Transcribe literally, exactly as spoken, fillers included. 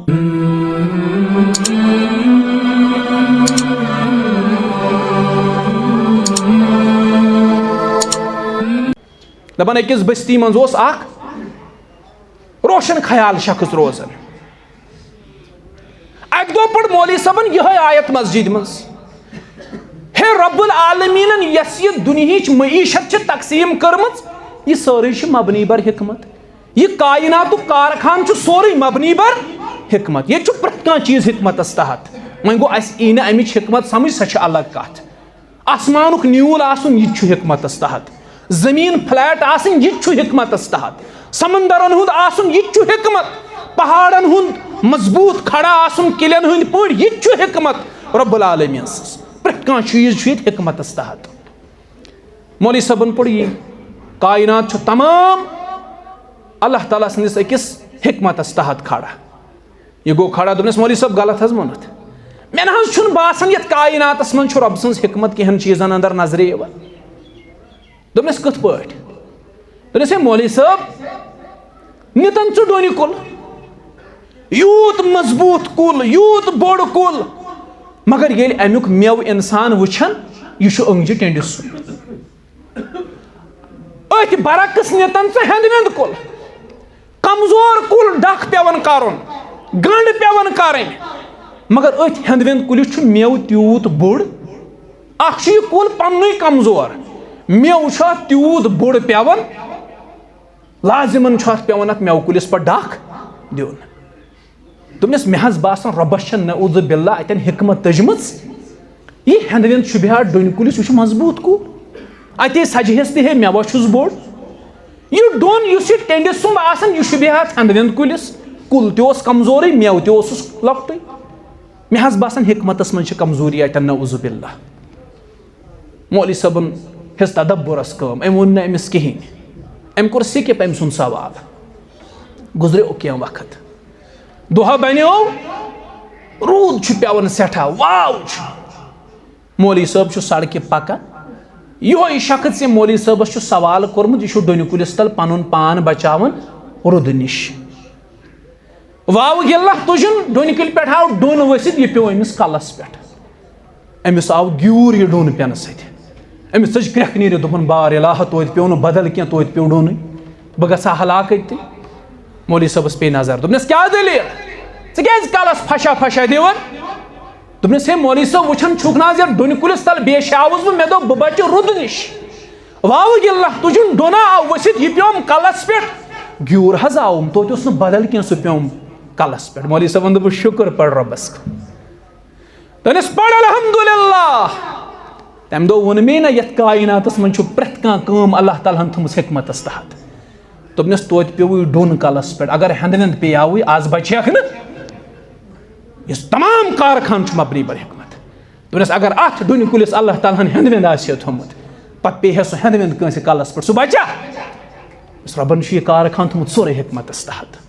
دَپان، أکِس بستی منٛز اوس اکھ روشن خیال شخص روزان۔ اکہِ دۄہ پٔر مولوی صٲبن یِہے آیت مسجد منٛز، ہے رب العالمینن یۄس یہِ دُنیہٕچ معیشت چھِ تقسیٖم کٔرمٕژ، یہِ سٲرٕے چھِ مبنی بر حکمت۔ یہِ کائناتُک کارخان چھُ سورُے مبنی بر حکمت۔ ییٚتہِ چھُ پرٛٮ۪تھ کانٛہہ چیٖز حکمتس تحت۔ وۄنۍ گوٚو، اَسہِ یی نہٕ اَمِچ حکمت سمجھ، سۄ چھِ الگ کتھ۔ آسمانُک نیوٗل آسُن، یہِ تہِ چھُ حکمتس تحت۔ زٔمیٖن flat آسٕنۍ، یہِ تہِ چھُ حکمتس تحت۔ سمندرن ہُنٛد آسُن، یہِ تہِ چھُ حکمت۔ پہاڑن ہُنٛد مضبوٗط کھڑا آسُن، کِلٮ۪ن ہٕنٛدۍ پٲٹھۍ، یہِ تہِ چھُ حکمت رب العالمین سٕنٛز۔ پرٛٮ۪تھ کانٛہہ چیٖز چھُ ییٚتہِ حکمتس تحت۔ مولوی صٲبن پوٚر یی، کائنات چھُ تمام اللہ تعالیٰ سٕنٛدِس أکِس حکمتس تحت کھڑا۔ یہِ گوٚو کھڑا، دوٚپنس، "مولوی صٲب، غلط حظ ووٚنُتھ۔ مےٚ نہ حظ چھُنہٕ باسان یتھ کائناتس منٛز چھُ رۄب سٕنٛز حکمت کینٛہن چیٖزن اندر نظرِ یِوان۔" دوٚپنس، "کِتھ پٲٹھۍ؟" دوٚپنس، "ہے مولوی صٲب، نِتن ژٕ ڈوٗنہِ کُل، یوٗت مضبوٗط کُل، یوٗت بوٚڑ کُل، مگر ییٚلہِ امیُک مٮ۪وٕ انسان وٕچھن، یہِ چھُ أنٛگجہِ ٹیٚنٛڈِ سُنٛد۔ أتھۍ برعکس نِتن ژٕ ہٮ۪نٛد وٮ۪نٛد کُل، کمزور کُل ڈکھ پٮ۪وان کرُن، گنٛڈ پٮ۪وان کرٕنۍ، مگر أتھۍ ہٮ۪نٛد وٮ۪نٛد کُلِس چھُ مٮ۪وٕ تیوٗت بوٚڑ۔ اکھ چھُ یہِ کُل پننُے کمزور، مٮ۪وٕ چھُ اتھ تیوٗت بوٚڑ پٮ۪وان، لازمن چھُ اتھ پٮ۪وان اتھ مٮ۪وٕ کُلِس پٮ۪ٹھ ڈکھ دیُن۔" دوٚپنس، "مےٚ حظ باسان، رۄبس چھےٚ نعوذ باللہ اتٮ۪ن حکمت تٔجمٕژ۔ یہِ ہٮ۪نٛد وٮ۪نٛد شوٗبہِ ہا ڈوٗنۍ کُلِس، یہِ چھُ مضبوٗط کُل۔ اتے سجہِ ہس تہِ ہے، مٮ۪وس چھُس بوٚڑ۔ یہِ ڈوٗن یُس یہِ ٹیٚنٛڈِ سُنٛد آسان، یہِ شوٗبہِ ہا اتھ ہٮ۪نٛد وٮ۪نٛد کُلِس۔ کُل تہِ اوس کمزورٕے، مٮ۪وٕ تہِ اوسُس لۄکٹُے۔ مےٚ حظ باسان، حکمتس منٛز چھِ کمزوری اتٮ۪ن، نعوذ باللہ۔" مولوی صٲبن ہیٚژ تدبرس کٲم، أمۍ ووٚن نہٕ أمِس کِہیٖنۍ۔ أمۍ کوٚر skip أمۍ سُنٛد سوال۔ گُزریو کینٛہہ وقت، دۄہ بنیو، روٗد چھُ پٮ۪وان سٮ۪ٹھاہ، واو چھُ۔ مولوی صٲب چھُ سڑکہِ پکان۔ یِہوٚے شخص، ییٚمۍ مولوی صٲبس چھُ سوال کوٚرمُت، یہِ چھُ ڈوٗنہِ کُلِس تل پنُن پان بچاوان روٗدٕ نِش۔ واوٕ ییٚلہِ لَتھ تُجُن، ڈوٗنہِ کُلہِ پٮ۪ٹھ آو ڈوٗن ؤسِتھ، یہِ پیوٚو أمِس کلس پٮ۪ٹھ۔ أمِس آو گیوٗر یہِ ڈوٗن پٮ۪نہٕ سۭتۍ۔ أمِس ژٔج کرٛٮ۪کھ نیٖرِتھ، دوٚپُن، "بار الٰہہ، توتہِ پیوٚو نہٕ بدل کینٛہہ، توتہِ پیوٚو ڈوٗنٕے۔ بہٕ گژھٕ ہا ہلاک أتۍ۔" مولوی صٲبس پیٚیہِ نظر، دوٚپنس، "کیٛاہ دٔلیٖل؟ ژٕ کیٛازِ کلس پھشا پھشا دِوان؟" دوٚپنس، "ہے مولوی صٲب، وٕچھان چھُکھ نہ حظ یتھ ڈوٗنہِ کُلِس تل بے شے آوُس بہٕ، مےٚ دوٚپ بہٕ بچہٕ روٗدٕ نِش۔ واوٕ ییٚلہِ لَتھ تُجُن، ڈوٗنہ آو ؤسِتھ، یہِ پیوٚم کلس پٮ۪ٹھ۔ گیوٗر حظ آوُم، توتہِ اوس نہٕ بدل کینٛہہ، سُہ پیوٚم کلس پٮ۪ٹھ۔" مولوی صٲبن دوٚپُس، "شُکر پَر رۄبس کُن۔" دوٚپنس، "پَر الحمدللہ۔" تمہِ دۄہ ووٚن مےٚ نہ، یتھ کائناتس منٛز چھُ پرٛٮ۪تھ کانٛہہ کٲم اللہ تعالیٰ ہن تھٲومٕژ حکمتس تحت۔ دوٚپنس، "توتہِ پیوٚوُے ڈوٗن کلس پٮ۪ٹھ، اگر ہٮ۪نٛد وٮ۪نٛد پیٚیاوٕے، از بچہِ ہکھ نہٕ۔" یُس تمام کارخان چھُ مبنی بر حکمت۔ دوٚپنس، اگر اتھ ڈوٗنہِ کُلِس اللہ تعالیٰ ہن ہٮ۪نٛد وٮ۪نٛد آسہِ ہے تھوٚمُت، پتہٕ پیٚیہِ ہے سُہ ہٮ۪نٛد وٮ۪نٛد کٲنٛسہِ کلس پٮ۪ٹھ، سُہ بچا؟ یُس رۄبن چھُ یہِ کارخان تھوٚمُت سورُے حکمتس تحت۔